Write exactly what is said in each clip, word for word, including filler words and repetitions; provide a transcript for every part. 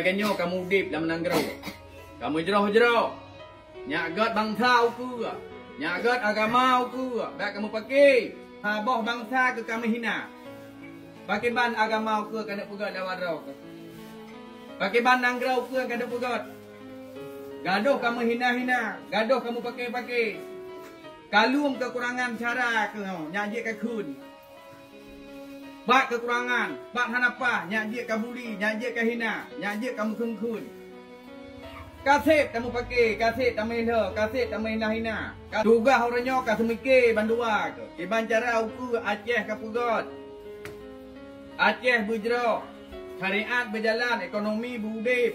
Lagèe nyoe kamoe udép lam nanggroe. Kamoe jroh-jroh. Nyak gèt bansa ukeue, nyak gèt agama ukeue, bèk kamoe paké. Saboh bansa keu kamoe hina. Pakiban agama ukeue ka neuk peugèt lewat droe keuh? Pakiban nanggroe ukeue ka neuk peugèt? Gadôh kamoe hina-hina, gadôh kamoe paké-paké. Ka lom keukurangan cara keunoe, nyak jeuet ka kheun. Pat keukurangan, pat hana paih, nyak jeuet ka buli, nyak jeuet ka hina, nyak jeuet ka meukeuen-keuen. Ka sép tameupaké, ka sép tameulhô, ka sép tameuhina-hina. Ka tugaih uroe nyoe ka seumiké bandua keuh. Kiban cara ukeue Aceh ka peugèt. Aceh beujroh, syariat beujalan, ekonomi beuudép.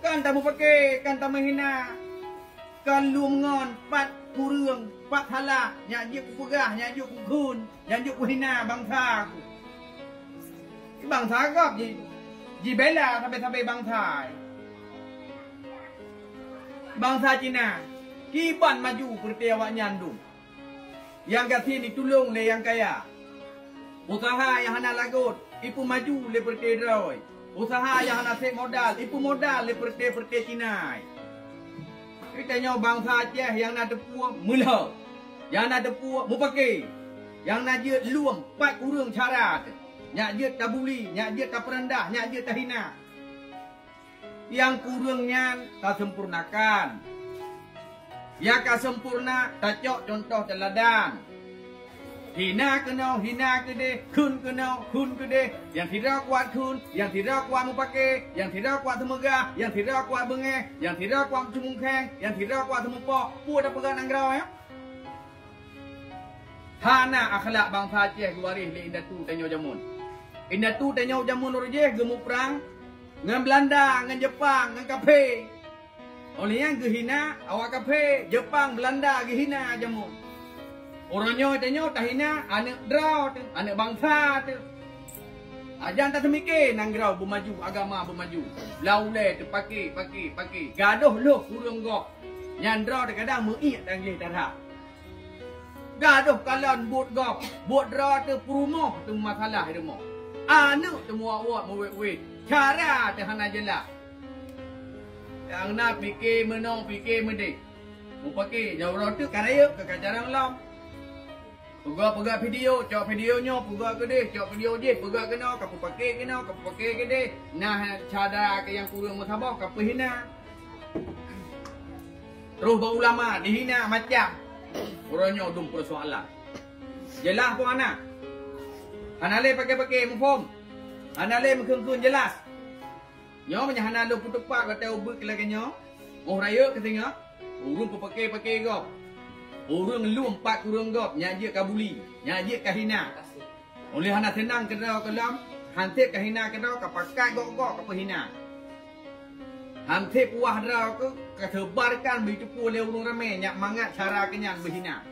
Kan tameupaké, kan tameuhina. Kan lom ngon pat kureueng, pat salah, nyak jeuet kupeugah, nyak jeuet kukheun, nyak jeuet kuhina bansa ku. Bansa gob ji, jibela sabe-sabe bansa. Bansa Cina, kiban maju peureuté awaknyan dum. Nyang gasien jitulông lé nyang kaya. Useuha nyang hana lagot, jipeumaju lé peureuté droe. Useuha nyang hana sép modal, jipeumodal lé peureuté-peureuté Cina. Geutanyoe bansa Aceh nyang na teupeu meulhô, nyang na teupeu meupaké, nyang na jeuet lom pat kureueng cara teuh. Nyak jeuet tabuli, nyak jeuet tapeurandah, nyak jeuet tahina. Nyang kureueng nyan taseumpurnakan. Nyang ka seumpurna tacok cuntoh teuladan. Hina keunoe, hina keudeh, kheun keunoe, kheun keudeh. Nyang sidroe kuat kheun, nyang sidroe kuat meupaké, nyang sidroe kuat seumeugah, nyang sidroe kuat beungéh, nyang sidroe kuat ceumungkheng, nyang sidroe kuat seumeupoh. Peue tapeugah nanggroe nyan? Hana akhlak bansa Aceh geuwaréh lé indatu tanyoe jameun. Indatu tanyoe jameun uroe jéh geumuprang ngon Beulanda, ngon Jeupang, ngon kaphé. Óh lheueh nyan geuhina awak kaphé, Jeupang, Beulanda geuhina jameun. Uroe nyoe tanyoe tahina aneuk droe teuh, aneuk bansa teuh. Ajan taseumiké nanggroe beumaju, agama beumaju. Lam ulèe teuh paké, paké, paké. Gadôh lhôh kureueng gob. Nyan droe teuh kadang meuiek dan gleh darah. Gadôh kalon buet gob, buet droe teuh peurumoh teuh meumasalah i rumoh. Aneuk teuh meuwot-wot meuwét-wét, cara teuh hana jeulaih. Nyang na piké meunoe piké meudéh. Meupaké, nyoe uroe teuk ka rayeuk keu ka carông lom. Peugah-peugah video, cok video nyoe, peugah keudeh, cok video jih, peugah keunoe, ka peupaké keunoe, ka peupaké keudeh. Nah, cara keu nyang kureueng meusaboh ka peuhina. Troh bak ulama dihina macam. Uroe nyoe dum peusoalan. Jeulaih peue hana? Hana lé paké-paké muphom. Hana lé meukheun-kheun jeulaih. Nyoe meunyo hana lôn peuteupat watèe ubeuet lagèe nyoe, 'oh rayeuk keu singoh, ureueng peupaké-paké gob. Ureueng lom pat kureueng gob, nyak jeuet ka buli, nyak jeuet ka hina. Óh lheueh hana seunang keudroe keu lom, han sép ka hina keudroe, ka pakat gob-gob ka peuhina. Han sép puwah droe keu ka seubarkan bri teupeu lé ureueng ramé nyak mangat cara keu nyan beuhina.